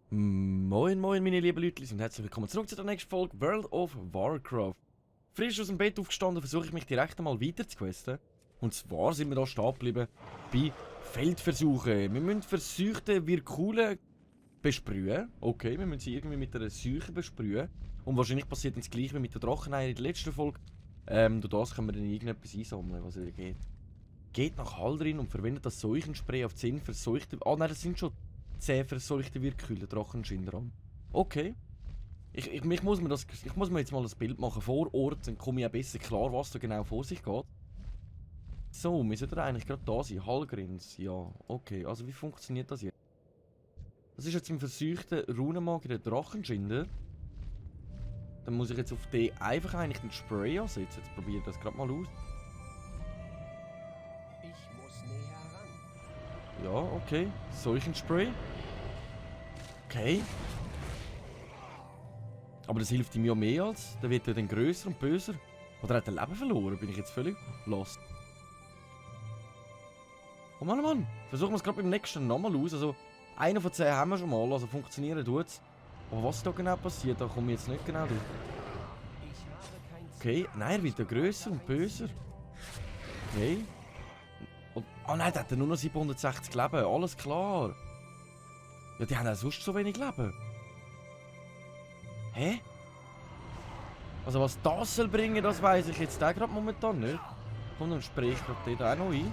Moin moin meine lieben Leute und herzlich willkommen zurück zu der nächsten Folge World of Warcraft. Frisch aus dem Bett aufgestanden versuche ich mich direkt einmal weiter zu questen. Und zwar sind wir da stehen geblieben bei Feldversuchen. Wir müssen versuchte Virkulen besprühen. Okay, wir müssen sie irgendwie mit einer Seuche besprühen. Und wahrscheinlich passiert dann das gleiche wie mit der Dracheneier in der letzten Folge. Durch das können wir dann irgendetwas einsammeln, was wieder geht. Geht nach Haldrin und verwendet das Seuchenspray auf 10 verseuchte... Ah nein, das sind schon 10 verseuchte Virkühle, Drachenschinderam. Okay. Ich muss mir jetzt mal ein Bild machen vor Ort, dann komme ich auch besser klar, was da genau vor sich geht. So, wir sollten eigentlich gerade da sein. Hallgrins, ja. Okay, also wie funktioniert das jetzt? Das ist jetzt ein verseuchter Runenmagier, der Drachenschinder. Dann muss ich jetzt auf den einfach eigentlich den Spray ansetzen. Jetzt probiere ich das gerade mal aus. Ich muss näher ran. Ja, okay. Solchen Spray. Okay. Aber das hilft ihm ja mehr als. Der wird ja dann grösser und böser. Oder hat er Leben verloren? Bin ich jetzt völlig lost. Oh Mann, oh Mann. Versuchen wir es gerade beim nächsten nochmal aus. Also, einer von 10 haben wir schon mal. Also funktionieren tut's. Aber was da genau passiert, da komme ich jetzt nicht genau durch. Okay, nein, er wird ja grösser und böser. Okay. Und, oh nein, der hat ja nur noch 760 Leben. Alles klar. Ja, die haben ja sonst so wenig Leben. Hä? Also was das soll bringen, das weiß ich jetzt gerade momentan nicht. Komm, dann spreche ich gerade den auch noch ein.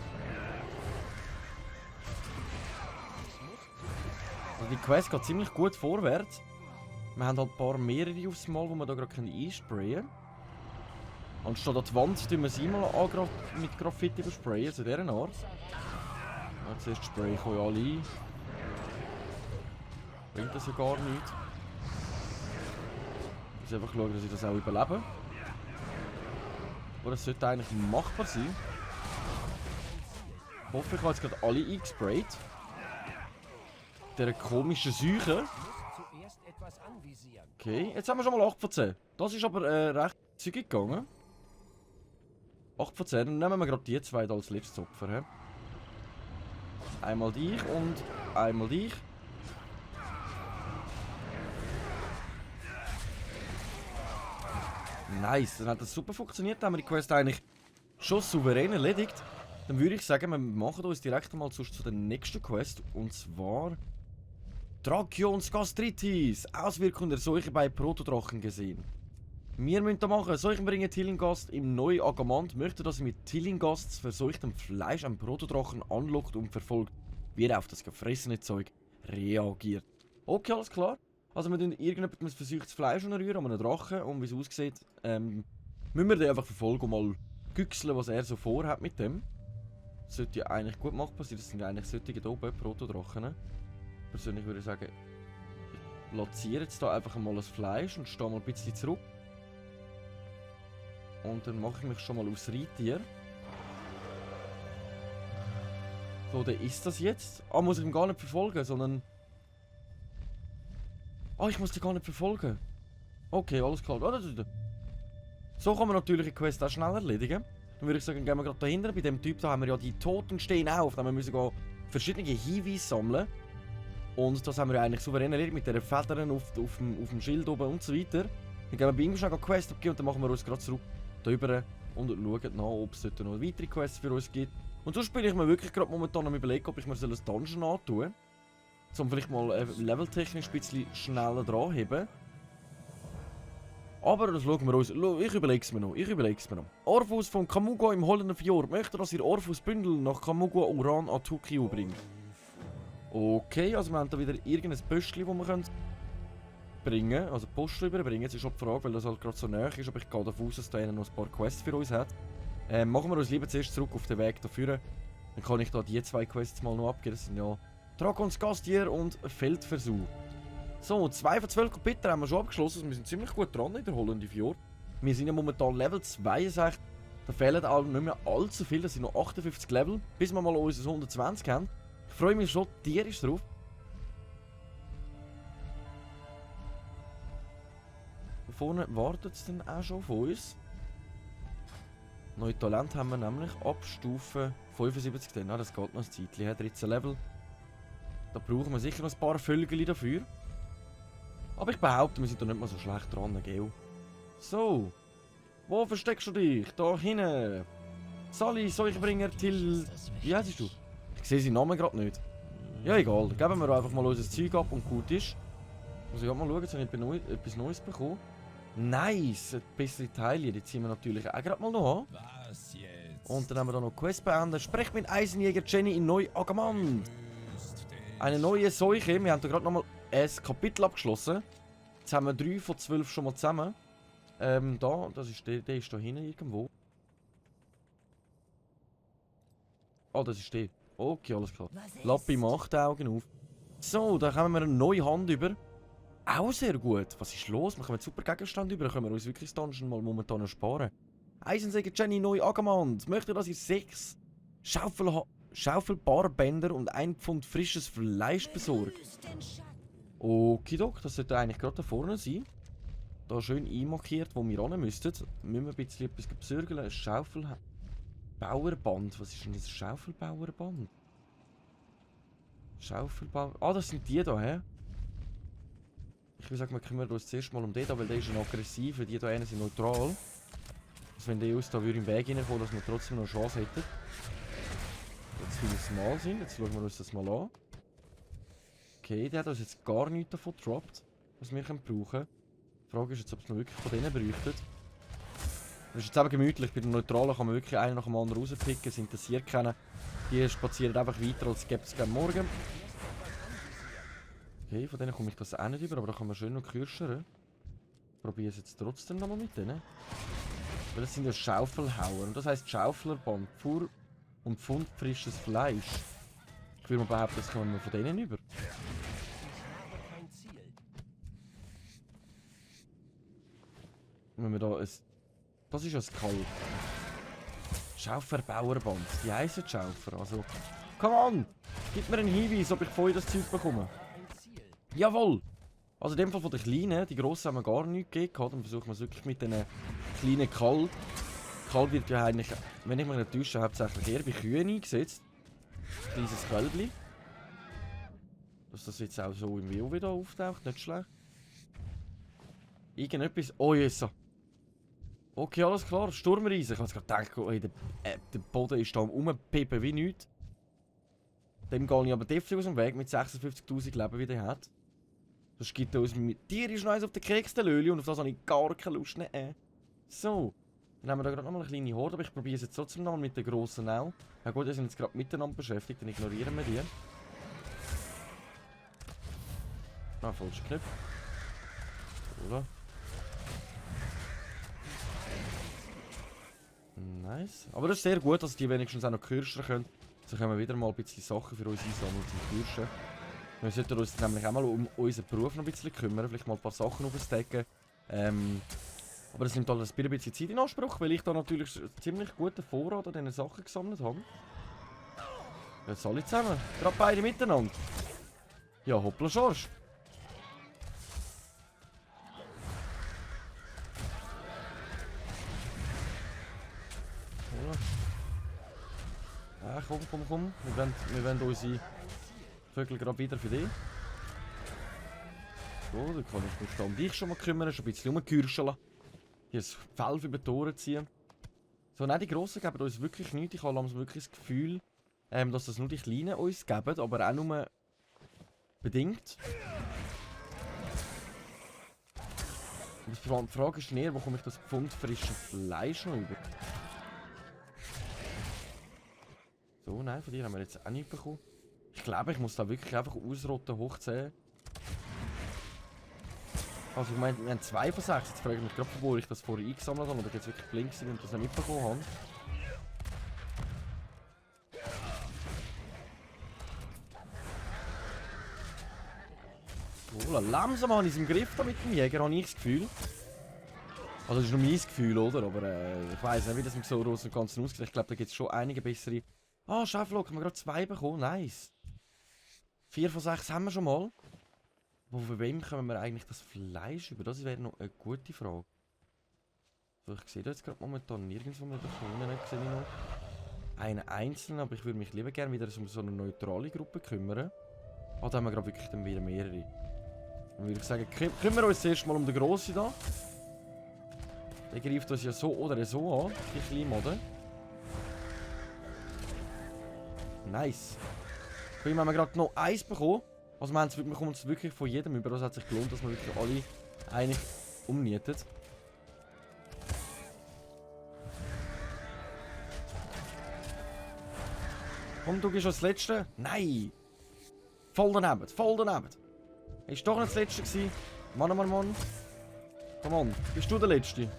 Also die Quest geht ziemlich gut vorwärts. Wir haben halt ein paar mehrere aufs Mal, die wir da gerade einsprayen können. Anstatt an die Wand tun wir sie mal mit Graffiti besprayen, zu dieser Art. Ja, zuerst sprayen ich euch alle ein. Bringt das ja gar nichts. Ich muss einfach schauen, dass ich das auch überlebe. Aber das sollte eigentlich machbar sein. Ich hoffe, ich habe jetzt gerade alle eingesprayt. Dieser komischen Seuche. Okay, jetzt haben wir schon mal 8 von 10. Das ist aber recht zügig gegangen. 8 von 10, dann nehmen wir gerade die zwei als letztes Opfer. He? Einmal dich und einmal dich. Nice, dann hat das super funktioniert. Dann haben wir die Quest eigentlich schon souverän erledigt. Dann würde ich sagen, wir machen uns direkt mal zu der nächsten Quest. Und zwar Tracheons Gastritis. Auswirkungen der Seuche bei Protodrachen gesehen. Wir müssen da machen. Seuchen bringen Tillingast im neuen Agamant. Möchte, dass sie mit Tillingasts verseuchtem Fleisch einen Protodrachen anlockt und verfolgt, wie er auf das gefressene Zeug reagiert. Okay, alles klar. Also wir tun irgendjemand verseuchtes Fleisch anrühren an einem Drachen und wie es aussieht, müssen wir den einfach verfolgen und mal güchseln, was er so vorhat mit dem. Das sollte ja eigentlich gut machbar sein, das sind eigentlich solche hier oben, Protodrachen. Persönlich würde ich sagen, ich platziere jetzt da einfach mal das Fleisch und stehe mal ein bisschen zurück. Und dann mache ich mich schon mal aufs Reittier. So, der ist das jetzt. Ah, muss ich ihn gar nicht verfolgen, sondern... Ah, ich muss die gar nicht verfolgen. Okay, alles klar. So kann man natürlich eine Quest auch schnell erledigen. Dann würde ich sagen, gehen wir gerade dahinter. Bei dem Typ da haben wir ja die Toten stehen auf. Dann müssen wir verschiedene Hinweise sammeln. Und das haben wir ja eigentlich souverän erledigt mit den Federn auf dem Schild oben und so weiter. Dann gehen wir bei ihm schnell eine Quest abgeben und dann machen wir uns gerade zurück darüber und schauen nach, ob es dort noch weitere Quests für uns gibt. Und sonst bin ich mir wirklich gerade momentan am Überlegen, ob ich mir ein Dungeon antun soll. Um vielleicht mal leveltechnisch ein bisschen schneller dranheben. Aber das schauen wir uns. Ich überlege es mir noch. Orphus von Kamugwa im Hollenden Fjord möchte, dass ihr Orphus Bündel nach Kamugwa Uran Atukio bringt. Okay, also wir haben da wieder irgendein Pöstchen, das wir bringen können. Also Post überbringen. Jetzt ist schon die Frage, weil das halt gerade so nah ist. Aber ich gehe davon aus, dass da noch ein paar Quests für uns hat. Machen wir uns lieber zuerst zurück auf den Weg dafür. Dann kann ich da die zwei Quests mal noch abgeben. Das sind ja Tracheons Gastier und Feldversuch. So, 2 von 12 Kapitel haben wir schon abgeschlossen. Wir sind ziemlich gut dran in der Hollenden Fjord. Wir sind ja momentan Level 62. Da fehlen auch nicht mehr allzu viel. Das sind noch 58 Level, bis wir mal unser 120 haben. Ich freue mich schon tierisch drauf. Da vorne wartet es dann auch schon auf uns. Neue Talent haben wir nämlich ab Stufe 75 dann. Das geht noch ein Zeitchen. 13 Level. Da brauchen wir sicher noch ein paar Völgeli dafür. Aber ich behaupte, wir sind da nicht mal so schlecht dran, gell? So. Wo versteckst du dich? Da hinten. Sally, Seuchbringer, Till... Wie heißt du? Ich sehe seinen Namen gerade nicht. Ja, egal. Geben wir einfach mal unser Zeug ab und gut ist. Muss ich auch mal schauen, jetzt habe ich etwas Neues bekommen. Nice! Ein bisschen Teile. Die ziehen wir natürlich auch gerade mal noch an. Was jetzt? Und dann haben wir da noch Quest beenden. Sprecht mit Eisenjäger Jenny in Neu-Agamand. Eine neue Seuche. Wir haben da gerade nochmal ein Kapitel abgeschlossen. Jetzt haben wir 3 von 12 schon mal zusammen. Das ist der ist da hinten irgendwo. Oh, das ist der. Okay, alles klar. Lappi macht Augen auf. So, da haben wir eine neue Hand über. Auch sehr gut. Was ist los? Wir kommen super Gegenstand über. Da können wir uns wirklich das Dungeon mal momentan ersparen. Eisensäger Jenny neu Agamand. Möchte, dass ihr 6 Schaufelbarbänder und 1 Pfund frisches Fleisch besorgt. Okidok, das sollte eigentlich gerade da vorne sein. Da schön einmarkiert, wo wir ran müssten. Müssen wir ein bisschen etwas besorgen. Ein Schaufelbauerband. Was ist denn das Schaufelbauerband? Schaufelbauer... Ah, das sind die da, hä? Ich würde sagen, wir kümmern uns zuerst mal um den da, weil der ist ein aggressiver. Die da einen sind neutral. Also wenn der uns da im Weg reinkommen, dass wir trotzdem noch eine Chance hätten. Jetzt viele Mal sind. Jetzt schauen wir uns das mal an. Okay, der hat uns jetzt gar nichts davon gedroppt, was wir brauchen können. Die Frage ist jetzt, ob es noch wirklich von denen bräuchten. Das ist jetzt eben gemütlich. Bei den Neutralen kann man wirklich einen nach dem anderen rauspicken. Es interessiert keinen. Die spazieren einfach weiter, als gäbe es gerne morgen. Okay, von denen komme ich das auch nicht über, aber da kann man schön noch kürschern. Ich probiere es jetzt trotzdem nochmal mit denen. Weil das sind ja Schaufelhauer. Und das heisst Schauflerband. Pfur und Pfund frisches Fleisch. Ich würde mal behaupten, das kommen wir von denen über. Ich habe kein Ziel. Wenn wir da ein... Das ist ja ein Kalb. Schauferbauerband. Die heissen Schaufer. Also... Come on! Gib mir einen Hinweis, ob ich von euch das Zeug bekomme. Ein Ziel. Jawohl! Also in dem Fall von den Kleinen. Die Grossen haben wir gar nichts gegeben. Dann versuchen wir es wirklich mit den kleinen Kalb. Kalb wird ja eigentlich, wenn ich mich nicht täusche, hauptsächlich eher bei Kühen eingesetzt. Kleines Kälbli. Dass das jetzt auch so im WoW wieder auftaucht, nicht schlecht. Irgendetwas. Oh yes. Okay, alles klar. Sturmriese. Ich habe gerade gedacht, oh, der Boden ist da am Rumpippen wie nichts. Dem gehe ich aber definitiv aus dem Weg mit 56.000 Leben, wie der hat. Das gibt uns mit tierisch Neues auf den Keks, der Löli, und auf das habe ich gar keine Lust. Nee. So. Dann haben wir da gerade nochmal eine kleine Horde, aber ich probiere es jetzt trotzdem noch mit den grossen auch. Ja gut, wir sind jetzt gerade miteinander beschäftigt, dann ignorieren wir die. Ah, falscher Knopf. Oder? Nice. Aber das ist sehr gut, dass die wenigstens auch noch kürschen können. So können wir wieder mal ein bisschen Sachen für uns einsammeln zum Kürschen. Wir sollten uns nämlich auch mal um unseren Beruf noch ein bisschen kümmern, vielleicht mal ein paar Sachen aufstecken. Aber das nimmt alles ein bisschen Zeit in Anspruch, weil ich da natürlich einen ziemlich guten Vorrat an diesen Sachen gesammelt habe. Jetzt alle zusammen. Gerade beide miteinander. Ja, hoppla Schorsch. Ja, komm. Wir wollen unsere Vögel gerade wieder für dich. So, dann kann ich mich da um dich schon mal kümmern, schon ein bisschen rumkürscheln. Hier das Fell über die Ohren ziehen. So, nein, die Grossen geben uns wirklich nichts. Ich habe langsam wirklich das Gefühl, dass das nur die Kleinen uns geben, aber auch nur bedingt. Und die Frage ist näher, wo komme ich das Pfund frisches Fleisch noch über? So, nein, von dir haben wir jetzt auch nicht bekommen. Ich glaube, ich muss da wirklich einfach ausrotten, hoch 10. Also ich meine, wir haben 2 von 6. Jetzt frage ich mich gerade, wo ich das vorher eingesammelt habe, oder ich jetzt wirklich blind war und das nicht mitbekommen habe. Oh, langsam habe ich es im Griff da mit dem Jäger, habe ich das Gefühl. Also das ist nur mein Gefühl, oder? Aber ich weiss nicht, wie das im so großen und Ganzen aussieht. Ich glaube, da gibt es schon einige bessere... Ah, Schäferlock, haben wir gerade 2 bekommen, nice. 4 von 6 haben wir schon mal. Von wem kommen wir eigentlich das Fleisch über? Das wäre noch eine gute Frage. So, ich sehe da jetzt gerade momentan nirgendwo mehr da vorne, sehe ich noch. Einen einzelnen, aber ich würde mich lieber gerne wieder um so eine neutrale Gruppe kümmern. Ah, da haben wir gerade wirklich dann wieder mehrere. Dann würde ich sagen, kümmern wir uns zuerst mal um den Grossen da. Der greift uns ja so oder so an, die kleinen Modden. Nice. Wir haben gerade noch eins bekommen. Also wir bekommen es wirklich von jedem über. Das hat sich gelohnt, dass wir wirklich alle eigentlich umnieten. Komm, du gehst als Letzte. Nein! Voll daneben, voll daneben. Ist doch nicht das Letzte gewesen. Mann. Komm on, bist du der Letzte?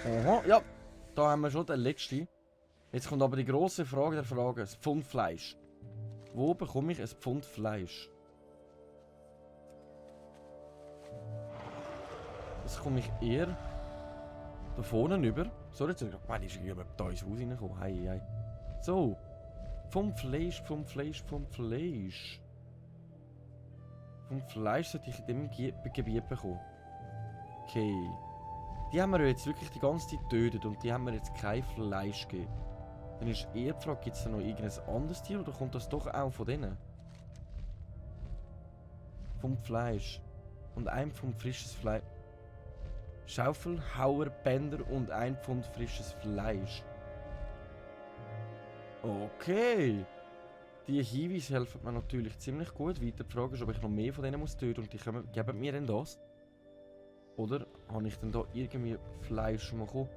Aha, ja. Da haben wir schon den Letzten. Jetzt kommt aber die grosse Frage der Fragen. Das Pfund Fleisch. Wo bekomme ich ein Pfund Fleisch? Das komme ich eher da vorne über. So, jetzt ist jemand da ins Haus reingekommen. Hei. So. Pfund Fleisch. Pfund Fleisch sollte ich in diesem Gebiet bekommen. Okay. Die haben wir jetzt wirklich die ganze Zeit getötet und die haben mir jetzt kein Fleisch gegeben. Dann ist eher die Frage, gibt es da noch irgendein anderes Tier oder kommt das doch auch von denen? Vom Fleisch. Und ein Pfund frisches Fleisch. Schaufel, Hauer, Bänder und ein Pfund frisches Fleisch. Okay. Die Hinweise helfen mir natürlich ziemlich gut. Weiter die Frage ist, ob ich noch mehr von denen muss töten und die geben mir denn das? Oder habe ich denn da irgendwie Fleisch schon mal bekommen?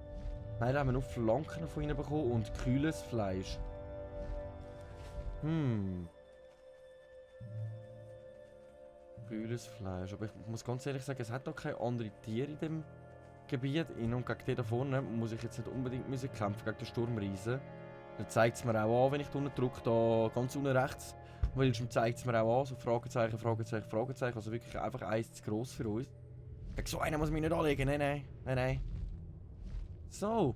Nein, da haben wir nur Flanken von ihnen bekommen und kühles Fleisch. Kühles Fleisch. Aber ich muss ganz ehrlich sagen, es hat doch keine anderen Tiere in dem Gebiet. Und gegen den da vorne muss ich jetzt nicht unbedingt kämpfen gegen den Sturmriesen. Dann zeigt es mir auch an, wenn ich da unten drücke, da ganz unten rechts. Weil zeigt es mir auch an, so Fragezeichen. Also wirklich einfach eins zu gross für uns. Gegen so einen muss ich mich nicht anlegen. Nein. So.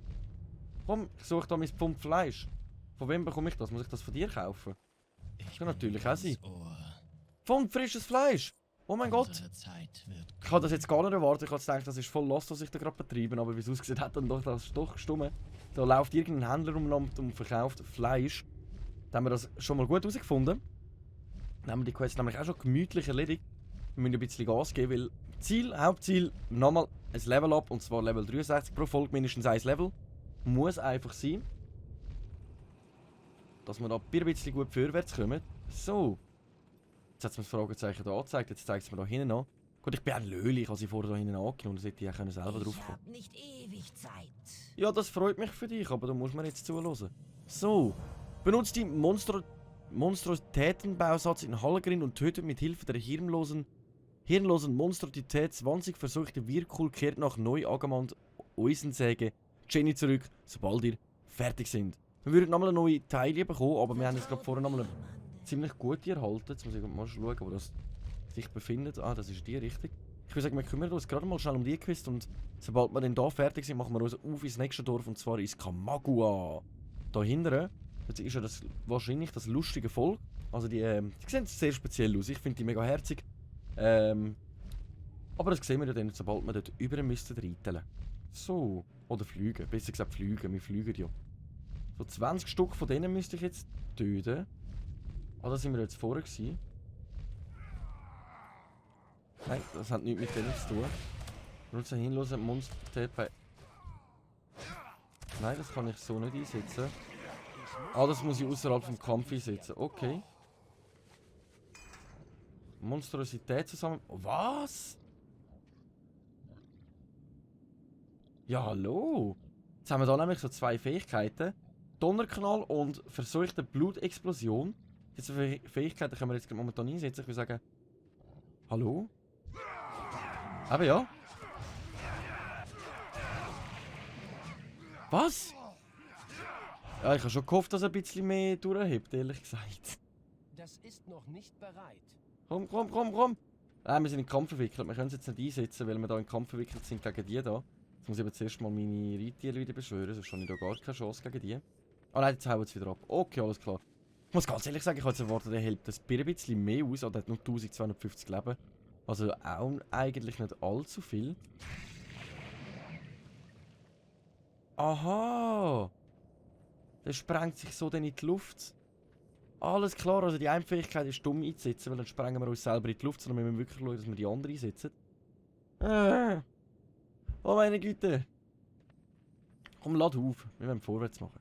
Komm, ich suche da mein Pfund Fleisch. Von wem bekomme ich das? Muss ich das von dir kaufen? Das kann natürlich auch sein. Pfund frisches Fleisch! Oh mein Gott! Ich habe das jetzt gar nicht erwartet. Ich habe gedacht, das ist voll lost, was ich da gerade betreibe. Aber wie es ausgesehen hat, dann doch das doch gestummen. Da läuft irgendein Händler und verkauft Fleisch. Da haben wir das schon mal gut herausgefunden. Dann haben wir die Quest nämlich auch schon gemütlich erledigt. Wir müssen ein bisschen Gas geben, weil Hauptziel, nochmal ein Level up, und zwar Level 63 pro Folge, mindestens ein Level. Muss einfach sein. Dass wir da ein bisschen gut vorwärts kommen. So. Jetzt hat es mir das Fragezeichen hier angezeigt, jetzt zeigt es mir da hinten an. Gut, ich bin ein Löli, ich habe sie vorher da hinten angenommen, dann sollte ich auch selber drauf kommen. Ich hab nicht ewig Zeit. Ja, das freut mich für dich, aber da muss man jetzt zuhören. So. Benutzt die Monstrositätenbausatz in Hallgrim und tötet mit Hilfe der hirnlosen Monstrosität 20 versuchte Wirkul kehrt nach Neu-Agamand Eusensäge Jenny zurück, sobald ihr fertig sind. Wir würden nochmal eine neue Teile bekommen, aber wir haben jetzt gerade vorher nochmal eine ziemlich gute erhalten. Jetzt muss ich mal schauen, wo das sich befindet. Ah, das ist die richtig. Ich würde sagen, wir kümmern uns gerade mal schnell um die Quest und sobald wir dann hier fertig sind, machen wir uns auf ins nächste Dorf und zwar ins Kamagua. Da hinten, jetzt ist ja das wahrscheinlich das lustige Volk. Also die sehen sehr speziell aus. Ich finde die mega herzig. Aber das sehen wir ja dann, sobald wir dort über müssten reiten. So. Oder fliegen. Besser gesagt fliegen. Wir fliegen ja. So 20 Stück von denen müsste ich jetzt töten. Ah, da sind wir jetzt vorher gewesen. Nein, das hat nichts mit denen zu tun. Benutze ein hinlosen Monster bei... Nein, das kann ich so nicht einsetzen. Ah, das muss ich außerhalb vom Kampf einsetzen. Okay. Monstrosität zusammen... Oh, was? Ja, hallo. Jetzt haben wir da nämlich so zwei Fähigkeiten. Donnerknall und versuchte Blutexplosion. Diese Fähigkeiten können wir jetzt momentan einsetzen. Ich würde sagen... Hallo? Aber ja. Was? Ja, ich habe schon gehofft, dass er ein bisschen mehr durchhebt, ehrlich gesagt. Das ist noch nicht bereit. Komm. Nein, wir sind in Kampf verwickelt. Wir können es jetzt nicht einsetzen, weil wir da in Kampf verwickelt sind gegen die da. Jetzt muss ich aber zuerst mal meine Reittiere wieder beschwören, sonst habe ich da gar keine Chance gegen die. Ah nein, jetzt hauen wir es wieder ab. Okay, alles klar. Ich muss ganz ehrlich sagen, ich habe jetzt erwartet, er hält das ein bisschen mehr aus, aber er hat nur 1250 Leben. Also auch eigentlich nicht allzu viel. Aha! Der sprengt sich so dann in die Luft. Alles klar, also die eine Fähigkeit ist dumm einzusetzen, weil dann sprengen wir uns selber in die Luft, sondern wir müssen wirklich schauen, dass wir die andere einsetzen. Oh meine Güte! Komm, lad auf. Wir wollen vorwärts machen.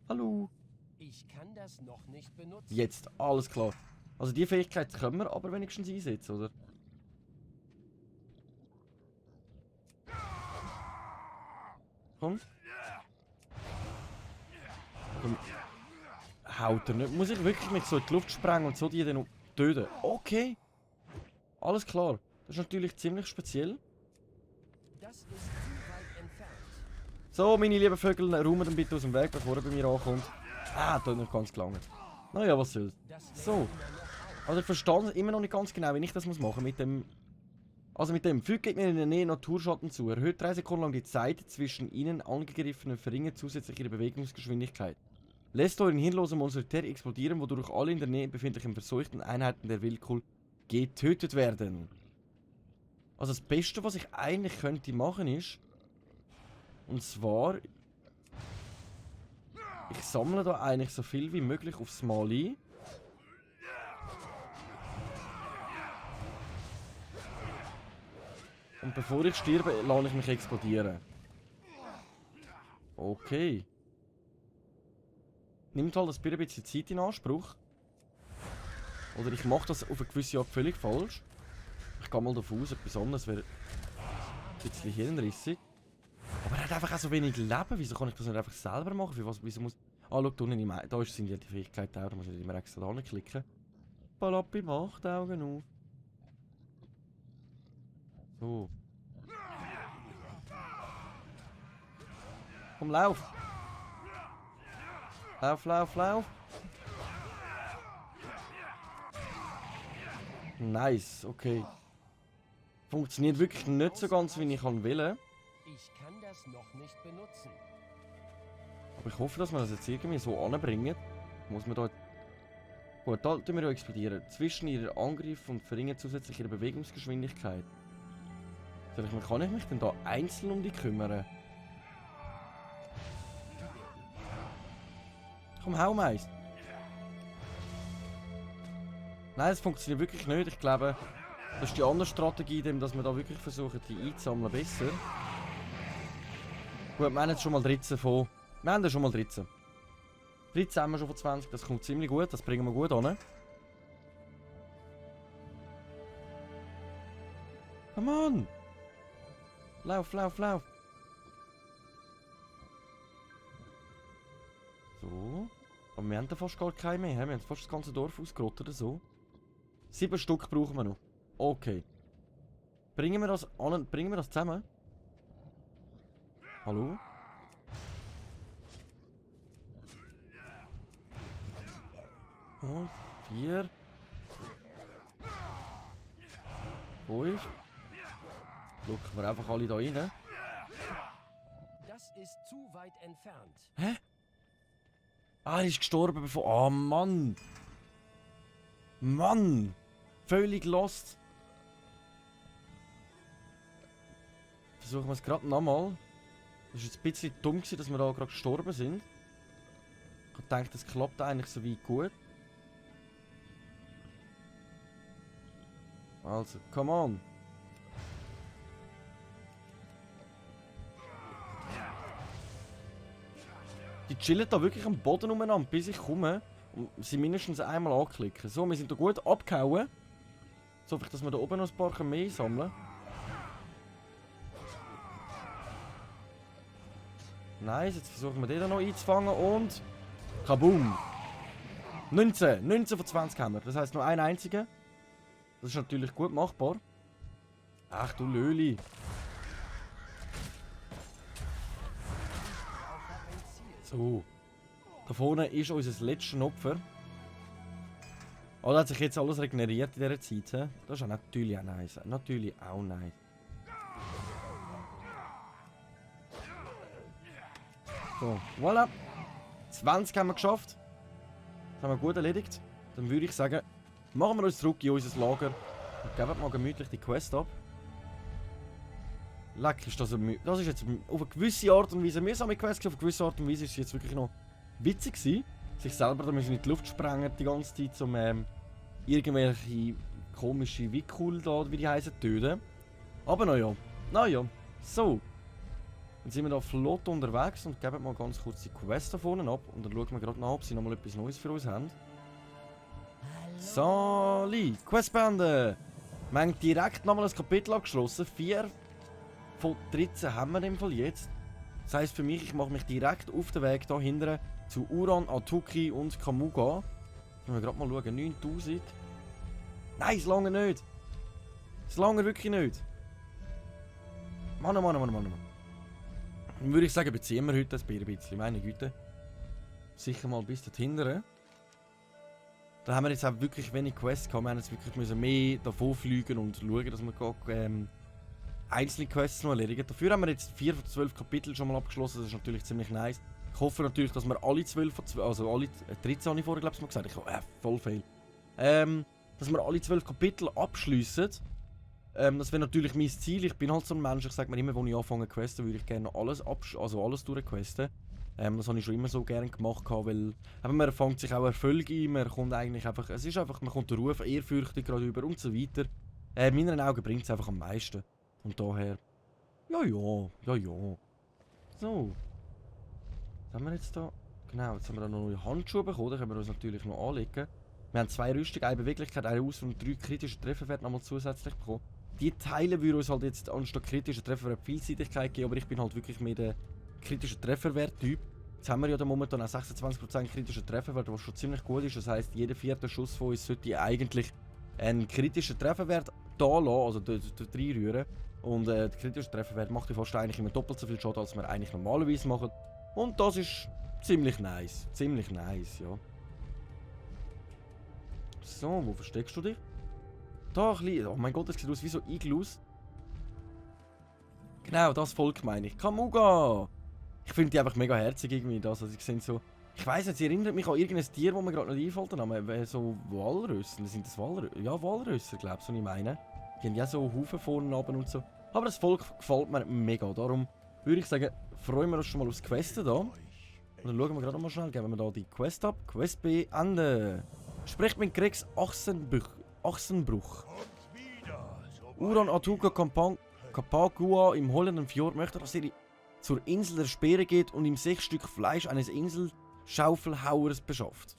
Hallo! Ich kann das noch nicht benutzen. Jetzt, alles klar. Also die Fähigkeit können wir aber wenigstens einsetzen, oder? Komm. Komm. Haut er nicht. Muss ich wirklich mit so in die Luft sprengen und so die dann töten? Okay. Alles klar. Das ist natürlich ziemlich speziell. Das ist zu weit entfernt. So, meine lieben Vögel, räumen den bitte aus dem Weg, bevor er bei mir ankommt. Ah, das hat nicht ganz gelangt. Naja, was soll's. So. Also ich verstehe immer noch nicht ganz genau, wie ich das machen muss mit dem... Also mit dem, fügt Gegner in der Nähe Naturschatten zu. Erhöht 3 Sekunden lang die Zeit zwischen ihnen angegriffenen, verringert zusätzlich ihre Bewegungsgeschwindigkeit. Lässt euren hirnlosen Monster explodieren, wodurch alle in der Nähe befindlichen verseuchten Einheiten der Willkür getötet werden. Also das Beste, was ich eigentlich könnte machen ist... Und zwar... Ich sammle da eigentlich so viel wie möglich aufs Mal ein. Und bevor ich sterbe, lasse ich mich explodieren. Okay. Nimmt halt ein bisschen Zeit in Anspruch. Oder ich mache das auf eine gewisse Art völlig falsch. Ich gehe mal davon aus, etwas anderes wäre ein bisschen hirnrissig. Aber er hat einfach auch so wenig Leben. Wieso kann ich das nicht einfach selber machen? Für was, wieso muss... Ah, schau, da unten da sind ja die Fähigkeiten auch. Da muss ich nicht mehr extra da klicken. Palappi macht Augen auf. So. Komm, lauf! Lauf, lauf, lauf! Nice, okay. Funktioniert wirklich nicht so ganz, wie ich will. Ich kann das noch nicht benutzen. Aber ich hoffe, dass wir das jetzt irgendwie so anbringen. Muss man da... Gut, da tun wir ja explodieren. Zwischen ihrer Angriff und verringert zusätzlich ihre Bewegungsgeschwindigkeit. Kann ich mich denn da einzeln um die kümmern? Komm, hau meist. Nein, das funktioniert wirklich nicht. Ich glaube, das ist die andere Strategie, dass wir da wirklich versuchen, die einzusammeln besser. Gut, wir haben jetzt schon mal 13 von... Wir haben schon mal 13. 13 haben wir schon von 20, das kommt ziemlich gut, das bringen wir gut an. Come on! Lauf, lauf, lauf! So. Aber wir haben da fast gar keine mehr. Wir haben fast das ganze Dorf ausgerottet oder so. 7 Stück brauchen wir noch. Okay. Bringen wir das an, bringen wir das zusammen? Hallo? Und 4. 5. Schauen wir einfach alle da rein. Das ist zu weit entfernt. Hä? Ah, er ist gestorben bevor... Oh Mann! Mann! Völlig lost. Versuchen wir es gerade nochmal. Das war jetzt ein bisschen dumm, dass wir da gerade gestorben sind. Ich dachte, das klappt eigentlich so weit gut. Also, come on! Die chillen da wirklich am Boden umeinander, bis ich komme. Und sie mindestens einmal anklicken. So, wir sind da gut abgehauen. So, dass wir da oben noch ein paar mehr sammeln. Nice, jetzt versuchen wir den da noch einzufangen und... Kaboom! 19! 19 von 20 haben wir. Das heisst nur einen einzigen. Das ist natürlich gut machbar. Ach du Löli. So. Da vorne ist unser letztes Opfer. Oh, da hat sich jetzt alles regeneriert in dieser Zeit. He? Das ist auch natürlich auch nice. Natürlich auch nice. So, voilà. 20 haben wir geschafft. Das haben wir gut erledigt. Dann würde ich sagen, Machen wir uns zurück in unser Lager und geben mal gemütlich die Quest ab. Leck, ist das das ist jetzt auf eine gewisse Art und Weise mühsame Quest, auf eine gewisse Art und Weise ist es jetzt wirklich noch witzig gewesen. Sich selber da müssen in die Luft sprengen die ganze Zeit, um irgendwelche komische Wickel da, wie die heißen, töten. Aber naja, so. Dann sind wir da flott unterwegs und geben mal ganz kurz die Quest da vorne ab. Und dann schauen wir gerade nach, ob sie nochmal etwas Neues für uns haben. Sali, Quest beenden! Wir haben direkt nochmal ein Kapitel abgeschlossen. 4 von 13 haben wir in dem Fall jetzt. Das heisst für mich, ich mache mich direkt auf den Weg da hinten zu Uran, Atuki und Kamuga. Wenn wir gerade mal schauen, 9000. Nein, es lange nicht! Es lange wirklich nicht! Mann. Dann würde ich sagen, beziehen wir heute das Bier ein bisschen, meine Güte. Sicher mal bis dorthin. Da haben wir jetzt auch wirklich wenig Quests gehabt. Wir haben jetzt wirklich müssen mehr davon fliegen und schauen, dass wir einzelne Quests noch erledigen. Dafür haben wir jetzt 4 von 12 Kapitel schon mal abgeschlossen. Das ist natürlich ziemlich nice. Ich hoffe natürlich, dass wir alle 12 von 12, also alle 13 habe ich vorher, glaube ich, mal gesagt. Ich habe voll viel. Dass wir alle 12 Kapitel abschliessen. Das wäre natürlich mein Ziel. Ich bin halt so ein Mensch, ich sage mir immer, wenn ich anfange zu questen, würde ich gerne alles durchquesten. Das habe ich schon immer so gerne gemacht, weil man fängt sich auch Erfolg ein, man kommt eigentlich einfach, man kommt den Ruf ehrfürchtig gerade über und so weiter. In meinen Augen bringt es einfach am meisten. Und daher, ja. So. Was haben wir jetzt da? Genau, jetzt haben wir da noch neue Handschuhe bekommen, die können wir uns natürlich noch anlegen. Wir haben 2 Rüstungen, eine Beweglichkeit, eine Aus- und 3 kritische Trefferwerte nochmal zusätzlich bekommen. Die Teile würden uns halt jetzt anstatt kritischer Trefferwert Vielseitigkeit geben, aber ich bin halt wirklich mehr der kritische Trefferwert-Typ. Jetzt haben wir ja da momentan auch 26% kritischer Trefferwert, was schon ziemlich gut ist. Das heisst, jeder 4. Schuss von uns sollte eigentlich einen kritischen Trefferwert da lassen, also dort reinrühren. Und der kritische Trefferwert macht ja fast eigentlich immer doppelt so viel Schaden, als wir eigentlich normalerweise machen. Und das ist ziemlich nice. Ziemlich nice, ja. So, wo versteckst du dich? Da ein bisschen. Oh mein Gott, das sieht aus wie so Iglus. Genau, das Volk meine ich. Kamuga! Ich finde die einfach mega herzig irgendwie, das. Also, ich so... Ich weiss nicht, sie erinnert mich an irgendein Tier, das mir gerade nicht einfällt. Aber so Walrösser. Sind das Walrösser? Ja, Walrösser, glaube ich, so ich meine. Die haben ja so Haufen vorne runter und so. Aber das Volk gefällt mir mega. Darum würde ich sagen, freuen wir uns schon mal aufs Questen da. Und dann schauen wir gerade mal schnell, geben wir da die Quest ab. Quest beenden. Spricht mit Gregs Achsenbruch. Uran Atuka Kapagua im Hollenden Fjord möchte, dass ihr zur Insel der Speere geht und ihm 6 Stück Fleisch eines Inselschaufelhauers beschafft.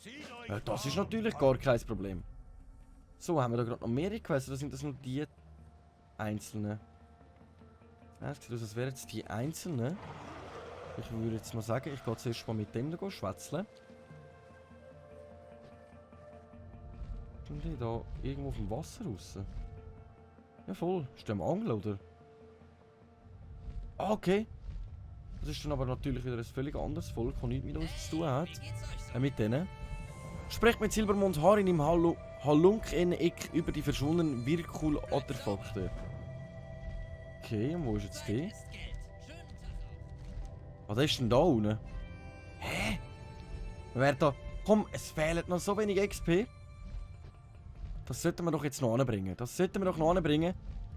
Ja, das ist natürlich gar kein Problem. So, haben wir da gerade noch mehrere Quests, oder sind das nur die einzelnen? Ja, es sieht aus, als wären jetzt die einzelnen. Ich würde jetzt mal sagen, ich gehe zuerst mal mit dem da schwätzeln. Und die da irgendwo auf dem Wasser raus? Ja voll, ist der am Angeln, oder? Ah, okay. Das ist dann aber natürlich wieder ein völlig anderes Volk, das nichts mit uns zu tun hat. Mit denen. Sprecht mit Silbermond Harin im Halunk-Eck über die verschwundenen Virkul-Artefakte. Okay, und wo ist jetzt die? Was ist denn da unten? Hä? Wer da? Komm, es fehlt noch so wenig XP. Das sollten wir doch jetzt noch anbringen. Ich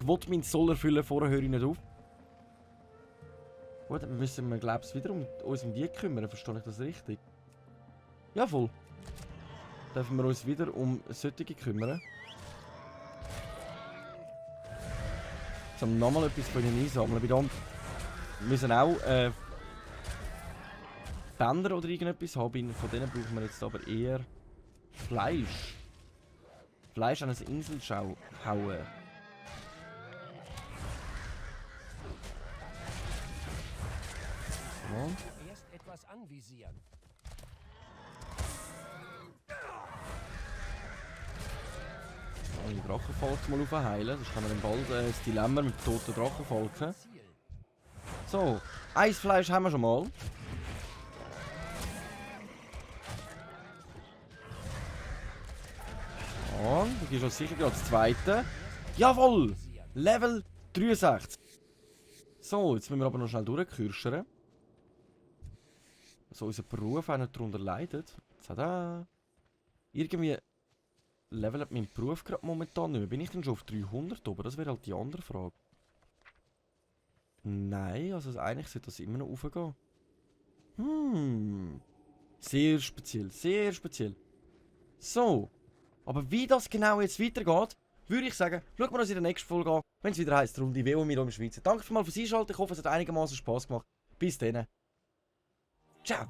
will meinen Soll erfüllen, vorher höre ich nicht auf. Gut, dann müssen wir, glaube ich, wieder um uns um die kümmern. Verstehe ich das richtig? Ja, voll. Dürfen wir uns wieder um solche kümmern. Jetzt haben wir nochmal etwas von ihnen einsammeln. Wir müssen auch Bänder oder irgendetwas haben. Von denen brauchen wir jetzt aber eher Fleisch. Fleisch eines Inselschauer. Erst etwas anvisieren. Die Drachenfalken mal aufheilen. Das kann man dann bald das Dilemma mit toten Drachenfalken. So, Eisfleisch haben wir schon mal. Und du gehst sicher gerade das zweite. Jawohl! Level 63. So, jetzt müssen wir aber noch schnell durchkürschern. So unser Beruf auch nicht darunter leidet. Tada! Irgendwie levelt mein Beruf gerade momentan nicht mehr. Bin ich denn schon auf 300 oben? Das wäre halt die andere Frage. Nein, also eigentlich sollte das immer noch raufgehen. Sehr speziell, sehr speziell. So. Aber wie das genau jetzt weitergeht, würde ich sagen, schauen wir uns in der nächsten Folge an, wenn es wieder heisst, Runde WO mit im Schweizer. Danke vielmals fürs Einschalten, ich hoffe, es hat einigermaßen Spass gemacht. Bis dann. Ciao.